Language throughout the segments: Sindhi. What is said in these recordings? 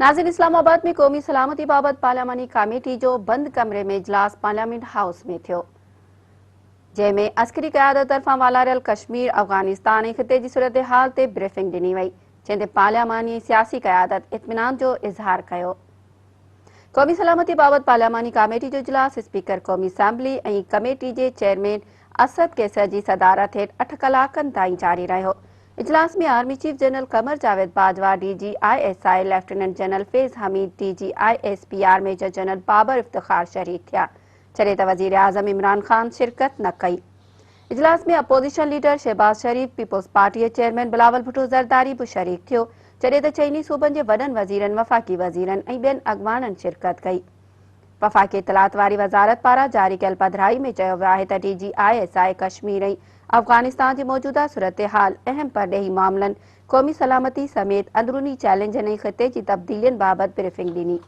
ناظرين اسلام آباد ۾ قومي سلامتي بابت پارلياماني ڪاميٽي جو بند ڪمري ۾ اجلاس پارليامينٽ هائوس ۾ ٿيو جنهن ۾ عسڪري قيادت طرفان والاريل ڪشمير، افغانستان ۽ خطي جي صورتحال تي بريفنگ ڏني وئي جنهن تي پارلياماني ۽ سياسي قيادت اطمينان جو اظهار ڪيو. قومي سلامتي بابت پارلياماني ڪاميٽي جو اجلاس اسپيڪر قومي اسيمبلي ۽ ڪميٽي جي چيئرمين اسد قيصر جي صدارت هيٺ اٺ ڪلاڪن تائين جاري رهيو. اجلاس ۾ army chief general Qamar Javed Bajwa, D G I S I lieutenant general Faiz Hameed, D G I S P R major general Babar Iftikhar شريڪ ٿيا، جڏهن ته وزيراعظم عمران خان شرڪت نه ڪئي. اجلاس ۾ opposition leader Shehbaz Sharif, peoples party جي چيئرمين بلاول ڀٽو زرداري به شريڪ ٿيو، جڏهن ته چئني صوبن جي وڏن وزيرن، وفاقي وزيرن ۽ ٻين اڳواڻن شرڪت ڪئي. وفاقي اطلاعات واري وزارت پاران جاري ڪيل پڌرائي ۾ چيو ويو آهي ته D G I S I Kashmir ۽ Afghanistan جي موجوده صورتحال، اهم پرڏيهي معاملن، قومي سلامتي سميت اندروني چئلينجن ۽ خطي جي تبديلين بابت بريفنگ ڏني.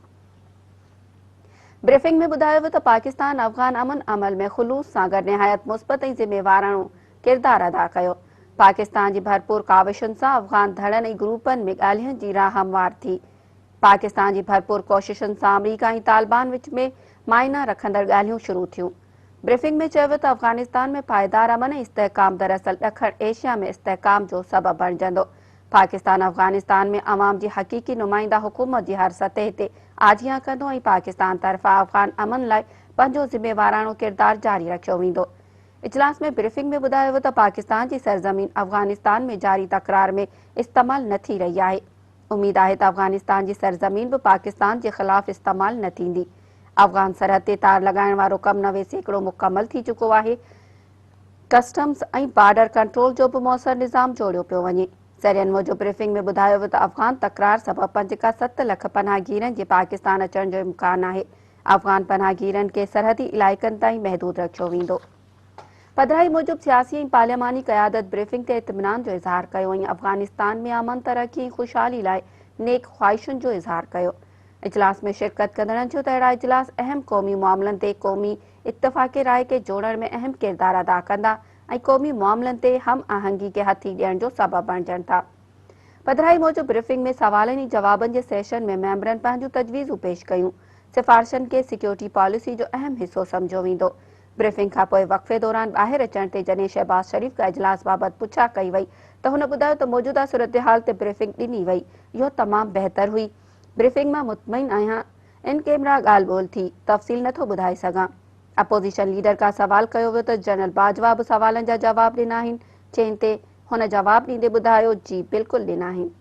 بريفنگ ۾ ٻڌايو ويو ته پاڪستان افغان امن عمل ۾ خلوص سان گڏ نهايت مثبت ۽ ذميواراڻو ڪردار ادا ڪيو. پاڪستان جي ڀرپور ڪاوشن سان افغان ڌڙن ۽ گروپن ۾ ڳالهين جي راهه هموار ٿي. پاڪستان جي ڀرپور ڪوششن سان آمريڪا ۽ طالبان وچ ۾ معنيٰ رکندڙ ڳالهيون شروع ٿيون. بريفنگ ۾ چيو ويو ته افغانستان ۾ پائيدار امن ۽ استحڪام دراصل ڏکڻ ايشيا ۾ استحڪام جو سبب بڻجندو. پاڪستان افغانستان ۾ عوام جي حقيقي نمائنده حڪومت جي هر سطح تي آجيان ڪندو ۽ پاڪستان طرفان افغان امن لاء پنهنجو ذميواراڻو ڪردار جاري رکيو ويندو. اجلاس ۾ بريفنگ ۾ ٻڌايو ويو ته پاڪستان جي سرزمين افغانستان ۾ جاري تڪرار ۾ استعمال نه ٿي رهي آهي. اميد آهي ته افغانستان جي سرزمين به پاڪستان جي خلاف استعمال نه ٿيندي. افغان سرحد تي تار لڳائڻ وارو ڪم 90% مڪمل ٿي چڪو آهي. ڪسٽمز ۽ بارڊر ڪنٽرول جو به موثر نظام جوڙيو پيو وڃي. ذريعن موجب بريفنگ ۾ ٻڌايو ويو ته افغان تڪرار سبب پنج کان ست لک پناهگيرن جي پاڪستان اچڻ جو امڪان آهي. افغان پناهگيرن کي سرحدي علائقن تائين محدود رکيو ويندو. پڌرائي موجب سياسي ۽ پارلياماني قيادت بريفنگ تي اطمينان جو اظهار ڪيو ۽ افغانستان ۾ امن، ترقي ۽ خوشحالي لاء نيڪ خواهشن جو اظهار ڪيو. اجلاس ۾ شرڪت ڪندڙن چيو ته اهڙا اجلاس اهم قومي معاملن تي قومي اتفاق راء کي جوڙڻ ۾ اهم ڪردار ادا ڪندا ۽ قومي معاملن تي هم آهنگي کي هٿي ڏيڻ جو سبب بڻجن ٿا. پڌرائي موجب بريفنگ ۾ سوالن ۽ جوابن جي سيشن ۾ ميمبرن پنهنجون تجويزون پيش ڪيون. سفارشن کي سيڪيورٽي پاليسي جو اهم حصو سمجهيو ويندو. بريفنگ کانپوء وقفي دوران ٻاهر اچڻ تي جڏهن شهباز شريف کان اجلاس بابت پڇا ڪئي وئي ته هن ٻڌايو ته موجوده صورتحال تي بريفنگ ڏني وئي، اهو تمام بهتر هئي، بريفنگ مان مطمئن آهيان، ان ڪيمرا ڳالهه ٻولهه ٿي، تفصيل نٿو ٻڌائي سگهان. اپوزيشن ليڊر کان سوال ڪيو ويو ته جنرل باجوا به سوالن جا جواب ڏنا آهن، جنهن تي هن جواب ڏيندي ٻڌايو جي بلڪل ڏنا آهن.